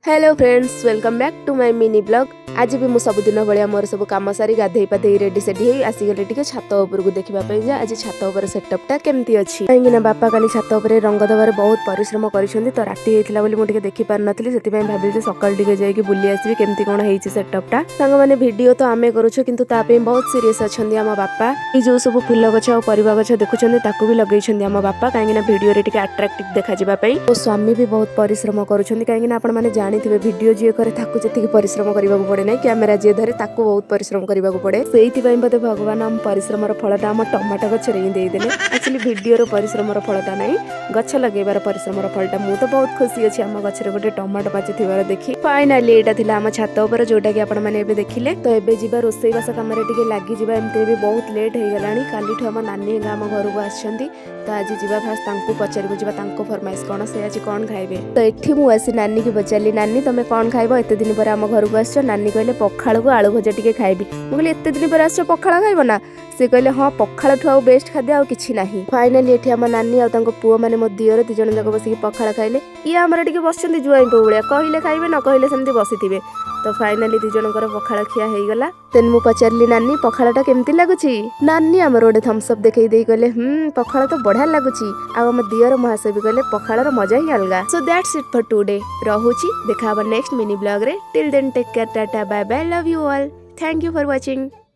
Hello friends, welcome back to my mini vlog. ଆଜି ବି ମୁଁ ସବୁଦିନ ଭଳିଆ ମୋର ସବୁ କାମ ସାରି, ଗାଧେଇ ପାଧେଇ, ରେଡ଼ି ସେଡ଼ି ହେଇ ଆସିଗଲି ଟିକେ ଛାତ ଉପରକୁ ଦେଖିବା ପାଇଁ ଯେ ଆଜି ଛାତ ଉପରେ ସେଟଅପ୍ଟା କେମିତି ଅଛି। କାହିଁକି ନା ବାପା କାଲି ଛାତ ଉପରେ ରଙ୍ଗ ଦେବାରେ ବହୁତ ପରିଶ୍ରମ କରିଛନ୍ତି, ତ ରାତି ହେଇଥିଲା ବୋଲି ମୁଁ ଟିକେ ଦେଖିପାରିନଥିଲି। ସେଥିପାଇଁ ଭାବିଲି ଯେ ସକାଳୁ ଟିକେ ଯାଇକି ବୁଲି ଆସିବି, କେମିତି କ'ଣ ହେଇଛି ସେଟଅପ୍ଟା। ସାଙ୍ଗମାନେ, ଭିଡ଼ିଓ ତ ଆମେ କରୁଛୁ, କିନ୍ତୁ ତା ପାଇଁ ବହୁତ ସିରିୟସ୍ ଅଛନ୍ତି ଆମ ବାପା। ଏଇ ଯୋଉ ସବୁ ଫୁଲ ଗଛ ଆଉ ପରିବା ଗଛ ଦେଖୁଛନ୍ତି, ତାକୁ ବି ଲଗେଇଛନ୍ତି ଆମ ବାପା, କାହିଁକି ନା ଭିଡ଼ିଓରେ ଟିକେ ଆଟ୍ରାକ୍ଟିଭ ଦେଖାଯିବା ପାଇଁ। ମୋ ସ୍ୱାମୀ ବି ବହୁତ ପରିଶ୍ରମ କରୁଛନ୍ତି, କାହିଁକି ନା ଆପଣମାନେ ଜାଣିଥିବେ, ଭିଡ଼ିଓ ଯିଏ କରେ ତାକୁ ଯେତିକି ପରିଶ୍ରମ କରିବାକୁ ପଡ଼େ ନାହିଁ, କ୍ୟାମେରା ଯିଏ ଧରେ ତାକୁ ବହୁତ ପରିଶ୍ରମ କରିବାକୁ ପଡ଼େ। ସେଇଥିପାଇଁ ବୋଧେ ଭଗବାନ ଆମ ପରିଶ୍ରମର ଫଳଟା ଆମ ଟମାଟୋ ଗଛରେ ହିଁ ଦେଇଦେଲେ। ଆକ୍ଚୁଆଲି ଭିଡ଼ିଓର ପରିଶ୍ରମର ଫଳଟା ନାହିଁ, ଗଛ ଲଗେଇବାର ପରିଶ୍ରମର ଫଳଟା। ମୁଁ ତ ବହୁତ ଖୁସି ଅଛି ଆମ ଗଛରେ ଗୋଟେ ଟମାଟୋ ପାଚିଥିବାର ଦେଖି। ଫାଇନାଲି ଏଇଟା ଥିଲା ଆମ ଛାତ ଉପରେ, ଯୋଉଟା କି ଆପଣମାନେ ଏବେ ଦେଖିଲେ। ତ ଏବେ ଯିବା, ରୋଷେଇବାସ କାମରେ ଟିକେ ଲାଗିଯିବା। ଏମିତିରେ ବି ବହୁତ ଲେଟ୍ ହେଇଗଲାଣି। କାଲିଠୁ ଆମ ନାନୀ ହେଙ୍କା ଆମ ଘରକୁ ଆସିଛନ୍ତି, ତ ଆଜି ଯିବା, ଫାଷ୍ଟ ତାଙ୍କୁ ପଚାରିବୁ ଯିବା, ତାଙ୍କ ଫରମାଇଶ କ'ଣ, ସେ ଆଜି କ'ଣ ଖାଇବେ। ତ ଏଠି ମୁଁ ଆସି ନାନୀକି ପଚାରିଲି, "ନାନୀ, ତମେ କ'ଣ ଖାଇବ? ଏତେ ଦିନ ପରେ ଆମ ଘରକୁ ଆସିଛ।" ନାନୀ କହିଲେ, "ପଖାଳକୁ ଆଳୁ ଭଜା ଟିକେ ଖାଇବି।" ମୁଁ କହିଲି, "ଏତେ ଦିନ ପରେ ଆସିଛ, ପଖାଳ ଖାଇବ ନା?" ସେ କହିଲେ, "ହଁ, ପଖାଳଠୁ ଆଉ ବେଷ୍ଟ ଖାଦ୍ୟ ଆଉ କିଛି ନାହିଁ।" ଫାଇନାଲି ଏଠି ଆମ ନାନୀ ଆଉ ତାଙ୍କ ପୁଅ, ମାନେ ମୋ ଦିଅର, 2 ଜଣ ଯାକ ବସିକି ପଖାଳ ଖାଇଲେ। ଇଏ ଆମର ଟିକେ ବସିଛନ୍ତି ଜୁଆଇଁ ପୁଅ ଭଳିଆ, କହିଲେ ଖାଇବେ, ନ କହିଲେ ସେମିତି ବସିଥିବେ। ତ ଫାଇନାଲି 2 ଜଣଙ୍କର ପଖାଳ ଖିଆ ହେଇଗଲା। ଦେନ୍ ମୁଁ ପଚାରିଲି, "ନାନୀ, ପଖାଳଟା କେମିତି ଲାଗୁଛି?" ନାନୀ ଆମର ଗୋଟେ ଥମ୍ସ ଅପ୍ ଦେଖେଇ ଦେଇ କହିଲେ, "ହୁଁ, ପଖାଳ ତ ବଢିଆ ଲାଗୁଛି।" ଆଉ ଆମ ଦିଅର ମହାଶୟ ବି କହିଲେ, "ପଖାଳର ମଜା ହିଁ ଅଲଗା।" So that's it for today. ରହୁଛି, ଦେଖା ହବ ନେକ୍ସଟ ମିନି ବ୍ଲଗରେ। Till then, take care, tata, bye bye, love you all, thank you for watching.